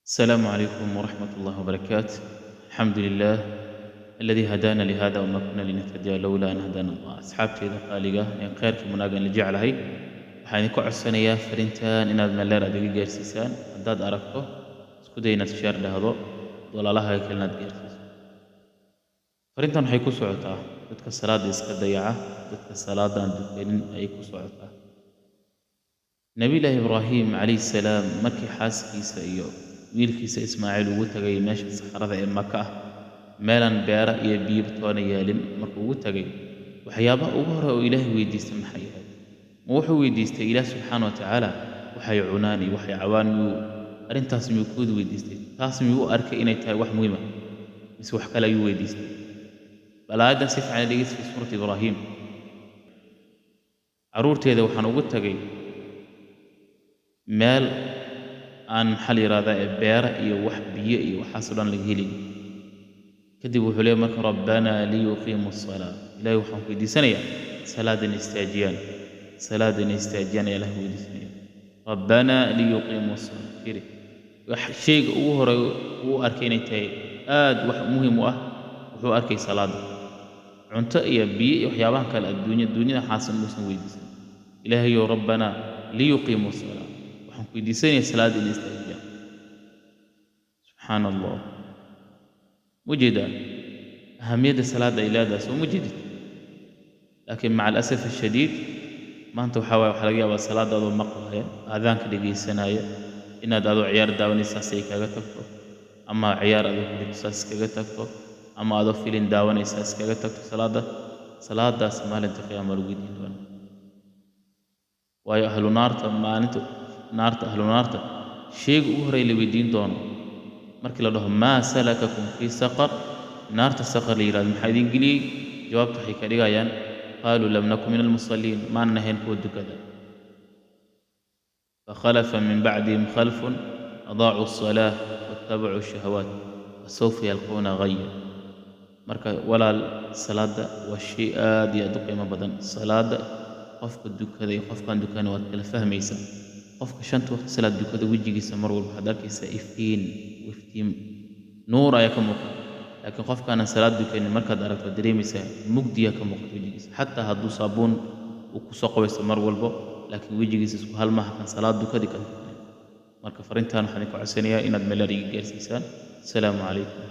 السلام عليكم ورحمة الله وبركاته. الحمد لله الذي هدانا لهذا وما كنا لنهتدي لولا أن هدانا الله. Asxaabteyda qaaliga ee khayrka wanaagan la jeclahay, waxaan idinku codsanayaa fariintan inaad meel aad iga gaarsiisaan. Haddaad aragto, isku day inaad share dhahdo, walaalaha kale inaad gaarsiiso. Fariintan waxay ku socotaa dadka salaada iska dayaca, dadka salaada aan dukanin ayay ku socotaa. Nabiyullaahi Ibraahim calayhi salaam markii xaaskiisa iyo wiilkiisa Ismaaciil ugu tagay meesha saxarada ee Maka ah, meelaan beera iyo biyo toona yaalin markuu ugu tagay, waxyaabaha ugu hore oo Ilaahay weydiistay maxay ahayd? Ma wuxuu weydiistay Ilaah subxaana wa tacaala waxay cunaan iyo waxay cabaan? Miyuu arrintaas miyuu kooda weydiistay? Taas miyuu u arkay inay tahay wax muhiim ah, mise wax kale ayuu weydiistay? Bal aayaddan si fiican dhegeysta, fi suurati Ibraahim. Carruurteeda waxaan ugu tagay meel aan, maxaa la yidhahdaa, ee beera iyo wax biyo iyo waxaasoo dhan laga helin. Kadib wuxuu leeyahy marka: "Rabbanaa liyuqiimu asalaa." Ilahay waxaan ku weydiisanayaa salaada inay istaajiyaan, salaada inay istaajiyaan ayaa Ilahay weydiisanaya. "Rabbanaa liyuqiimu asalaa." Fiiri, wax shayga ugu hore uu arkay inay tahay aad wax muhiim u ah, wuxuu arkay salaada. Cunto iyo biyo iyo waxyaabahan kale adduunya dunyada xaasan muusan weydiisan. Ilaahayow, "Rabbanaa liyuqiimu asalaa," waxaan ku weydiisanayaa salaada inay istaajiyaan. Subxaana Allah, mujeedaa ahamiyadda salaadda ay leedahay, soo ma jeedid? Laakiin maca alasaf ashadiid, maanta waxaa waaye waxaa laga yaabaa salaadda adoo maqlaya, aadaanka dhegaysanaya, inaad adoo ciyaar daawanaysa saas ay kaaga tagto, ama ciyaar adoo ku jirto saas iskaga tagto, ama adoo filin daawanaysa iskaga tagto salaadda. Salaadaas maalinta qiyaama lagu weydiin doona, waayo ahlu naarta maalinta naarta, ahlu naarta shayga ugu horreeya la weydiin doono markii la dhaho "Maa salakakum fii saqar?", naarta saqar la yidhahdo maxaa idin geliyey? Jawaabta waxay ka dhigayaan: "Qaaluu lam naku min almusalliin," maan ahayn kuwa dukada. "Fakhalafa min bacdihim khalfun adaacuu asalaah wattabacuu shahawaat fasawfa yalqawna ghaya." Marka walaal, salaadda waa shay aad iyo aad u qiimo badan. Salaadda qofka dukada iyo qofkaan dukanin waad kala fahmaysaa. Qofka shanta waqti salaad dukada, wejigiisa mar walba waxaad arkaysaa iftiin, iftiin nuur ayaa ka muuqata. Laakiin qofkaanan salaad dukanin markaad aragto, waad dareemaysaa mugdiyaa ka muuqata wejigiisa. Xataa hadduu saabuun uu kusoo qabaysto mar walbo, laakiin wejigiisa isku hal maaha kan salaad dukadi kan dukanin. Marka fariintan waxaan idinku codsanayaa inaad meel iga gaarsiisaan. Asalaamu calaykum.